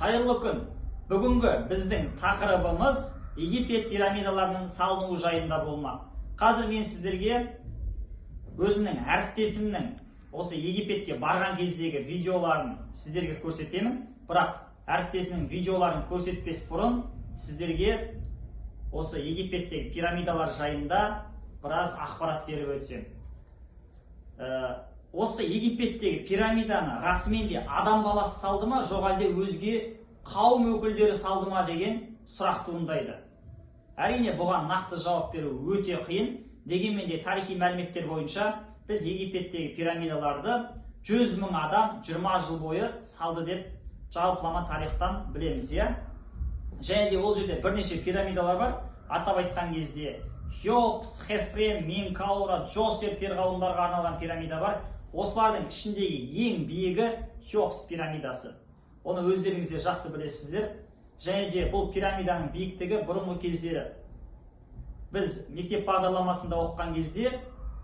Қайырлы күн. Бүгінгі біздің тақырыбымыз Египет пирамидаларының салынуы жайында болмақ. Қазір мен сіздерге өзімнің әріптесімнің осы Египетке барған кездегі видеоларын сіздерге көрсетемін. Бірақ әріптесімнің видеоларын көрсетпес бұрын сіздерге осы Египеттегі пирамидалар жайында біраз ақпарат беріп өтсем. Осы Египеттегі пирамиданы расымен де адам баласы салды ма, жоқ әлде өзге қауым өкілдері салды ма деген сұрақ туындайды. Әрине, бұған нақты жауап беру өте қиын. Дегенмен де тарихи мәліметтер бойынша біз Египеттегі пирамидаларды 100 мың адам 20 жыл бойы салды деп жалпылама тарихтан білеміз, иә? Және де ол жерде бірнеше пирамидалар бар. Атап айтқан кезде Хеопс, Хефрен, Менкаура, Джосер перғауындарға арналған пирамида бар. Осылардың ішіндегі ең биігі Хеопс пирамидасы. Оны өздеріңіз де жақсы білесіздер. Және де бұл пирамиданың биіктігі бұрынғы кездері біз мектеп бағдарламасында оқыған кезде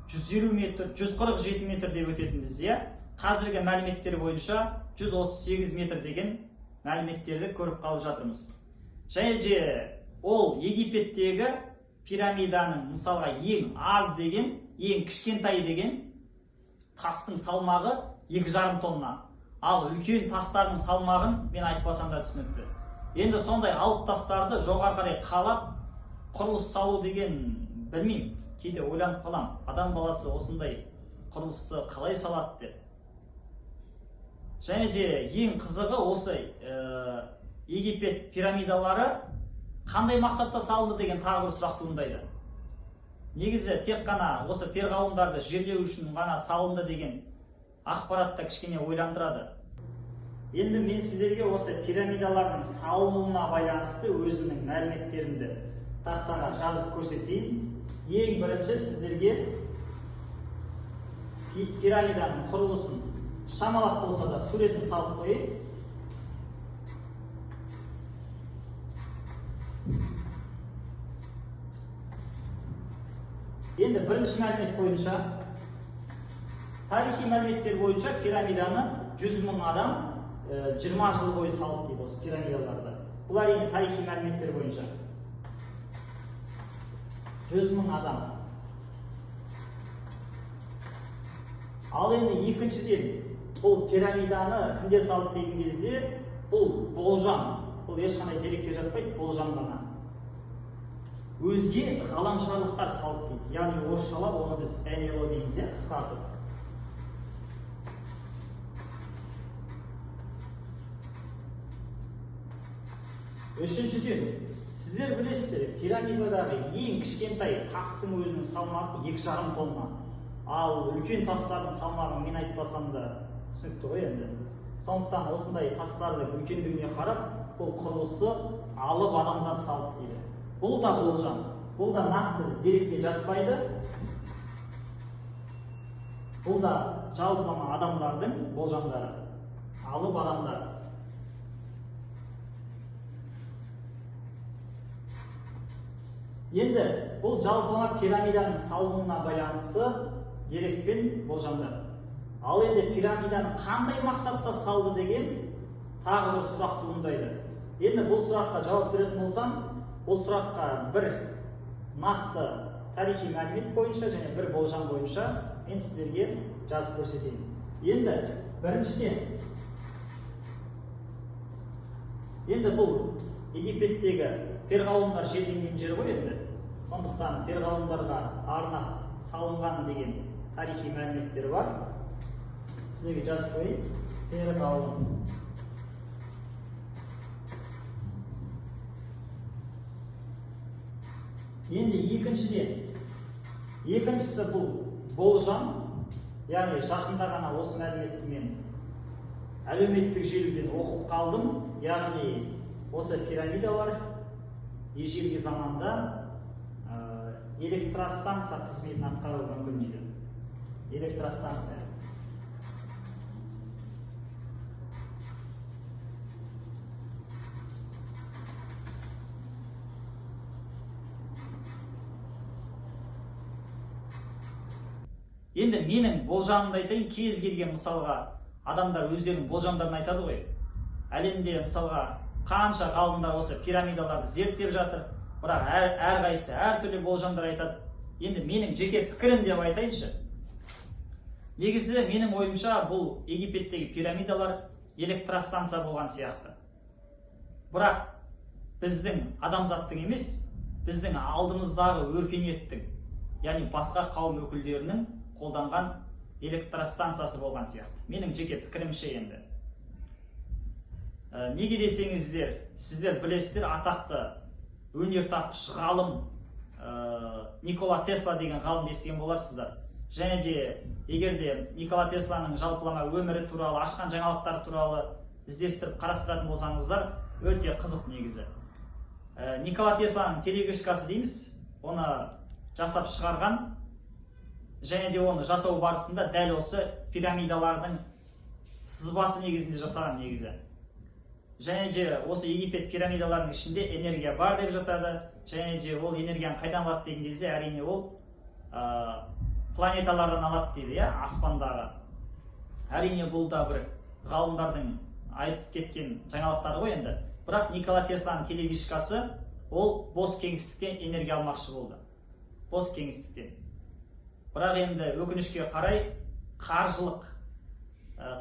150 метр, 147 метр деп өтетінбіз, иә? Қазіргі мәліметтер бойынша 138 метр деген мәліметтерді көріп қалып жатырмыз. Және де ол Египеттегі пирамиданың мысалға ең аз деген, ең кішкентай деген тастың салмағы 2,5 тонна. Ал үлкен тастардың салмағын мен айтпасам да түсінікті. Енді сондай алып тастарды жоғары қарай қалап құрылыс салу деген білмеймін, кейде ойланып қалам, адам баласы осындай құрылысты қалай салады деп. Және де ең қызығы осы Египет пирамидалары қандай мақсатта салынды деген тағы бір сұрақ туындайды. Негізі тек қана осы перғауындарды жерлеу үшін ғана салынды деген ақпарат та кішкене ойландырады. Енді мен сіздерге осы пирамидалардың салынуына байланысты өзімнің мәліметтерімді тақтаға жазып көрсетейін. Ең бірінші сіздерге пирамиданың құрылысын шамалап болса да суретін салып қояйын. Енді бірінші мәлімет бойынша, тарихи мәліметтер бойынша пирамиданы 100 мың адам 20 жыл бойы салды дейді осы пирамидаларды. Бұл әрине тарихи мәліметтер бойынша. 100 мың адам. Ал енді екіншіден, бұл пирамиданы кімдер салды деген кезде, бұл болжам, бұл ешқандай дерекке жатпайды, болжам ғана. Өзге ғаламшарлықтар салды дейді. Яғни орысшалап оны біз НЛО дейміз, иә, қысқартып. Үшіншіден, сіздер білесіздер, пирамидадағы ең кішкентай тастың өзінің салмағы 2,5 тонна. Ал үлкен тастардың салмағын мен айтпасам да түсінікті ғой енді. Сондықтан осындай тастардың үлкендігіне қарап, бұл құрылысты алып адамдар салды дейді. Бұл да болжам, бұл да нақты дерекке жатпайды. Бұл да жалпылама адамдардың болжамдары. Алып адамдар. Енді бұл жалпылама пирамиданың салынуына байланысты дерек пен болжамдар. Ал енді пирамиданы қандай мақсатта салды деген тағы бір сұрақ туындайды. Енді бұл сұраққа жауап беретін болсам, бұл сұраққа бір нақты тарихи мәлімет бойынша және бір болжам бойынша мен сіздерге жазып көрсетейін. Енді біріншіден, енді бұл Египеттегі перғауындар жерленген жер ғой енді. Сондықтан перғауындарға арнап салынған деген тарихи мәліметтер бар. Сіздерге жазып қояйын. Перғауын. Енді екіншіден, екіншісі бұл болжам, яғни жақында ғана осы мәліметті мен әлеуметтік желіден оқып қалдым, яғни осы пирамидалар ежелгі заманда электростанция қызметін атқаруы мүмкін дейді. Электростанция. Енді менің болжамымды айтайын, кез келген мысалға адамдар өздерінің болжамдарын айтады ғой. Әлемде мысалға қанша ғалымдар осы пирамидаларды зерттеп жатыр, бірақ әрқайсысы әртүрлі болжамдар айтады. Енді менің жеке пікірім деп айтайыншы. Негізі менің ойымша, бұл Египеттегі пирамидалар электростанция болған сияқты. Бірақ біздің адамзаттың емес, біздің алдымыздағы өркениеттің, яғни басқа қауым өкілдерінің қолданған электростанциясы болған сияқты. Менің жеке пікірімше енді. Неге десеңіздер, сіздер білесіздер, атақты өнертапқыш ғалым Никола Тесла деген ғалым естіген боларсыздар. Және де егер де Никола Тесланың жалпылама өмірі туралы, ашқан жаңалықтар туралы іздестіріп қарастыратын болсаңыздар, өте қызық негізі. Никола Тесланың телевышкасы дейміз, оны жасап шығарған, және де оны жасау барысында дәл осы пирамидалардың сызбасы негізінде жасаған негізі. Және де осы Египет пирамидаларының ішінде энергия бар деп жатады, және де ол энергияны қайдан алады деген кезде, әрине ол планеталардан алады дейді, иә, аспандағы. Әрине бұл да бір ғалымдардың айтып кеткен жаңалықтары ғой енді. Бірақ Никола Тесланың телевышкасы ол бос кеңістіктен энергия алмақшы болды. Бос кеңістіктен. Бірақ енді өкінішке қарай қаржылық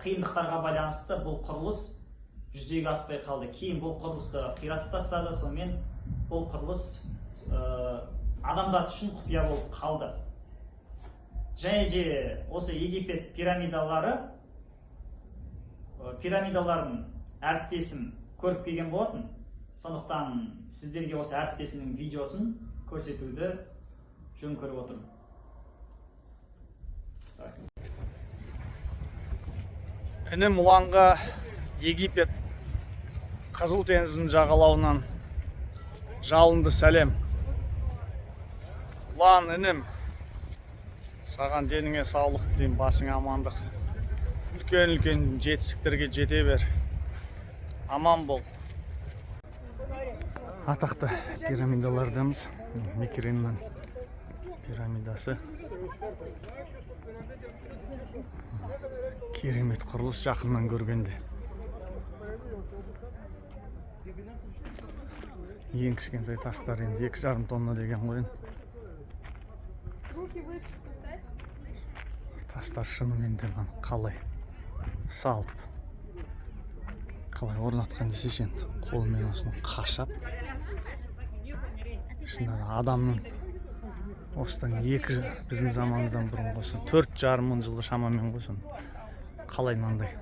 қиындықтарға байланысты бұл құрылыс жүзеге аспай қалды. Кейін бұл құрылысты қиратып тастады, сонымен бұл құрылыс адамзат үшін құпия болып қалды. Және де осы Египет пирамидаларын әріптесім көріп келген болатын. Сондықтан сіздерге осы әріптесімнің видеосын көрсетуді жөн көріп отырмын. Інім Ұланға Египет Қызыл теңіздің жағалауынан жалынды сәлем. Ұлан інім, саған деніңе саулық тілеймін, басыңа амандық. Үлкен-үлкен жетістіктерге жете бер. Аман бол. Атақты пирамидалардамыз. Микериннің пирамидасы. Керемет құрылыс, жақыннан көргенде. Ең кішкентай тастар енді 2,5 тонна деген ғой. Тастар шынымен де қалай салып, қалай орнатқан десеші енді, қолмен осыны қашап. Шынында адамның осыдан екі біздің заманымыздан бұрын осы 4,5 мың жылы шамамен ғой, соны қалай мынандай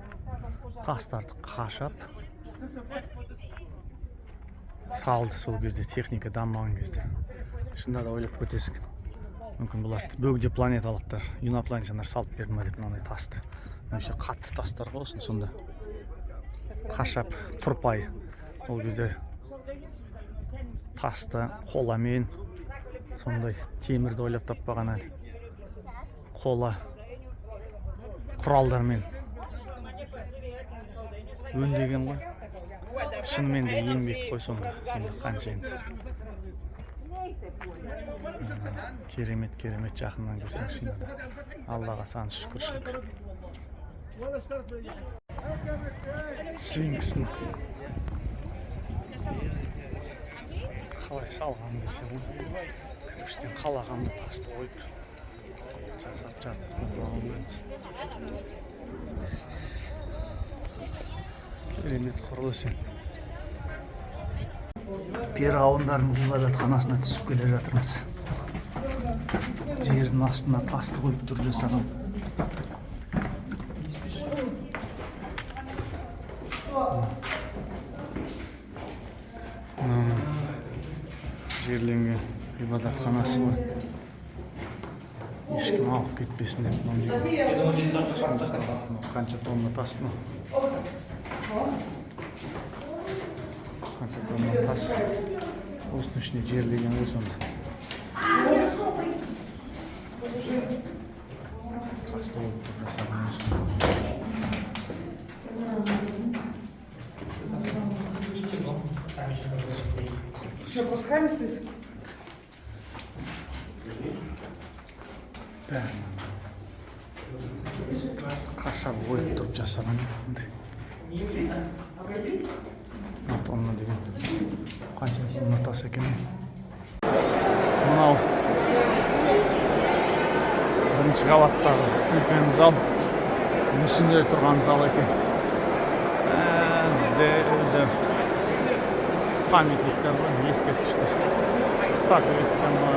тастарды қашап салды сол кезде, техника дамымаған кезде. Шынында да ойлап кетесің, мүмкін бұлар бөгде планеталықтар, инопланетяндар салып берді ма деп мынандай тасты. Вообще қатты тастар ғой осыны сонда қашап, тұрпайы. Ол кезде тасты қоламен, сондай темірді ойлап таппаған әлі, қола құралдармен өңдеген ғой. Шынымен де еңбек қой сонда, сонда қанша енді. Керемет, керемет, жақыннан көрсең шынында да. Аллаға сан шүкіршілік. Сфинксін қалай салған десе ғой, кірпіштен қалағанды тасты қойып жасап жартысына салған. Керемет құрылыс енді. Перауындардың ғибадатханасына түсіп келе жатырмыз. Жердің астына тасты қойып тұрып жасаған. Жерленген ғибадатханасы ғой. Ешкім алып кетпесін деп. Қанша тонна тас мынау? Қанша тонна тас осының ішіне жерлеген ғой сонда. Тасты қойып тұрып жасаған ғой. Что, кусками стоит? Бәрін тасты қашап ойып тұрып жасаған. Мына тонна деген қанша тонна тас екен? Мынау бірінші қабаттағы үлкен зал, мүсіндер тұрған зал екен. Памятниктер ғой, ескерткіштер, статуэтка ма,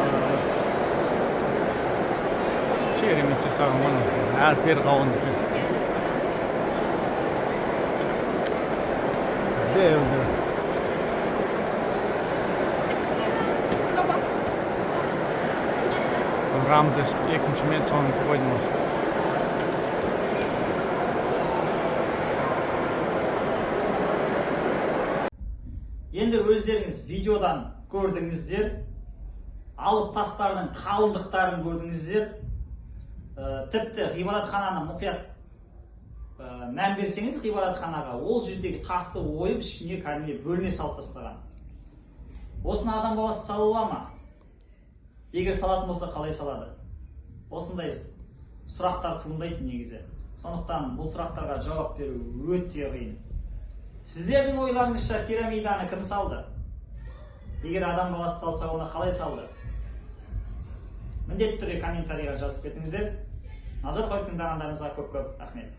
керемет жасаған ғой әр перғауындікі. Дәу дәу. Слава. Рамзес екінші мен соныкі қойдым осы. Енді өздеріңіз видеодан көрдіңіздер, алып тастардың қалыңдықтарын көрдіңіздер. Тіпті ғибадатхананы мұқият мән берсеңіз, ғибадатханаға ол жердегі тасты ойып, ішіне кәдімгідей бөлме салып тастаған. Осыны адам баласы сала ала ма? Егер салатын болса, қалай салады? Осындай сұрақтар туындайды негізі. Сондықтан бұл сұрақтарға жауап беру өте қиын. Сіздердің ойларыңызша, пирамиданы кім салды? Егер адам баласы салса, оны қалай салды? Міндетті түрде комментарийға жазып кетіңіздер. Назар қойып тыңдағандарыңызға көп көп рахмет.